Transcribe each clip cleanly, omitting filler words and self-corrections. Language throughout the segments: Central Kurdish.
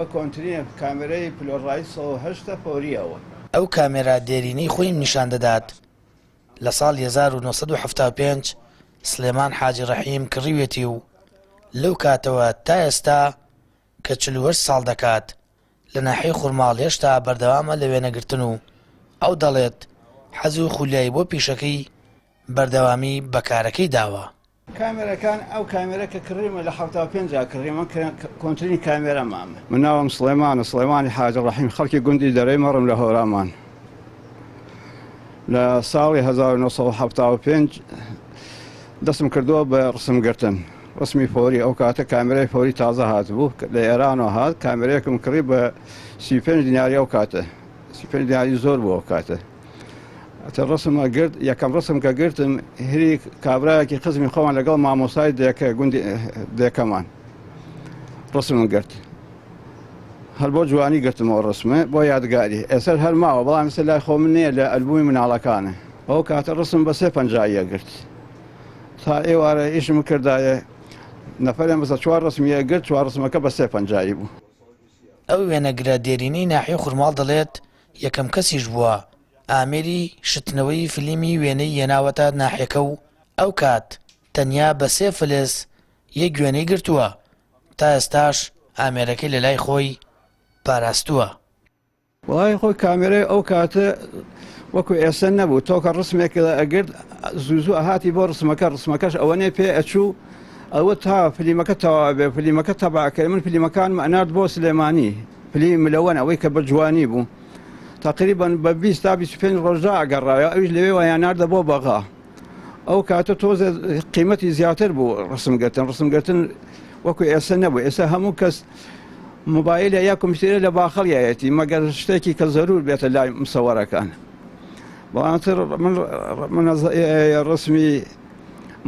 ئەوە کۆنترینە کامێرەی پلۆڕایت 108 فۆریە ئەوە. ئەو کامێرا دێرینەی خۆیم نیشان دەدات لە ساڵی 1975 سلێمان حاجی ڕەحیم کڕیوێتی و لەو کاتەوە تا ئێستا کە 48 ساڵ دەکات لە ناحیەی خورماڵ هێشتا بەردەوامە لە وێنەگرتن و ئەو دەڵێت حەز و خولیای بۆ پیشەکەی بەردەوامی بە کارەکەی داوە. کامێرەکان ئەو کامێرە کە کڕیمە لە 75 جا کڕیمە کۆنترین کامێرە مامە. من ناوم سڵێمانە، سڵێمانی حاجی ڕەحیم، خەڵکی گوندی دەرەی مەڕم لە هەورامان. لە ساڵی 1975 دەستم کردووە بە ڕسم گرتن، ڕسمی فۆری، ئەو کاتە کامێرای فۆری تازە هاتبوو لە ئێرانەوە هات، کامێرەیەکم کڕی بە 35 دیناری ئەو کاتە، 35 دیناری زۆر بوو ئەو کاتە. ئەتە ڕسم ئەگرت، یەکەم ڕسم کە گرتم هری کابرایەکی خزمی خۆمان لەگەڵ مامۆستای دێکە گوندی دێکەمان ڕسمم گرت. هەر بۆ جوانی گرتمەوە ڕسمێ بۆ یادگاری ئێسەر هەر ماوە بەڵام ئێستا لای خۆم نییە لە ئەلبومی مناڵەکانە. ئەو کاتە ڕسم بە سێ پەنجاییە گرت تا ئێوارە ئیشم کردایە نەفەرێ مەسە چوار ڕسمی ئەگرت چوار ڕسمەکە بە سێ پەنجایی بوو. ئەو وێنەگرە دێرینەی ناحیەی خورماڵ دەڵێت، یەکەم کەسیش بووە ئامێری شتنەوەی فلیمی وێنەی هێناوەتە ناحیەکە و ئەوکات تەنیا بە سێ فلس یەک وێنەی گرتووە، تا ئێستاش ئامێرەکەی لەلای خۆی پاراستووە. وەڵای خۆی کامێرای ئەو کاتە وەکو ئێستا نەبوو تۆ کە ڕسمێک ئەگرت زوو زوو ئەهاتی بۆ ڕسمەکە ڕسمەکەش ئەوەنەی پێ ئەچوو ئەوە تا فلیمەکە تەواو بێ فلیمەکە تەبعکرد من فلیمەکانم ئەنارد بۆ سلێمانی فلیمی ملەوەن ئەوەی کە بە جوانی بوو تقریبا بە 20 تا 25 ڕۆژدا ئەگەڕایەوە ئەویش لەوێوە یاناردە بۆ بەغا ئەو کاتە تۆزێ قیمەتی زیاتر بوو ڕسم گرتن ڕسم گرتن وەکو ئێستا نەبوو ئێستا هەموو کەس مۆبایلە یا کۆمپیوتەرە لە باخەڵیایەتی مەگەر شتێکی کە زەرور بێتە لای مسەوەرەکان بەڵامتر من من ڕسمی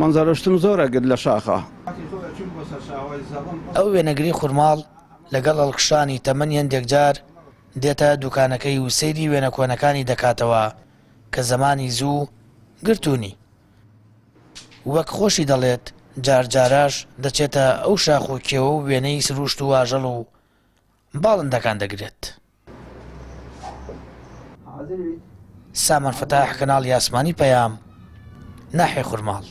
مەنزەرەشتم زۆر ئەگرت لە شاخە. ئەو وێنەگری خورماڵ لەگەڵ هەڵکشانی تەمەنی هەندێکجار دێتە دوکانەکەی و سەیری وێنە کۆنەکانی دەکاتەوە کە زەمانی زوو گرتوونی. وەک خۆشی دەڵێت جار جارەش دەچێتە ئەو شاخ و کێوە و وێنەی سرووشت و ئاژەڵ و باڵندەکان دەگرێت. سامان فەتاح، کەناڵی ئاسمانی پەیام، ناحیەی خورماڵ.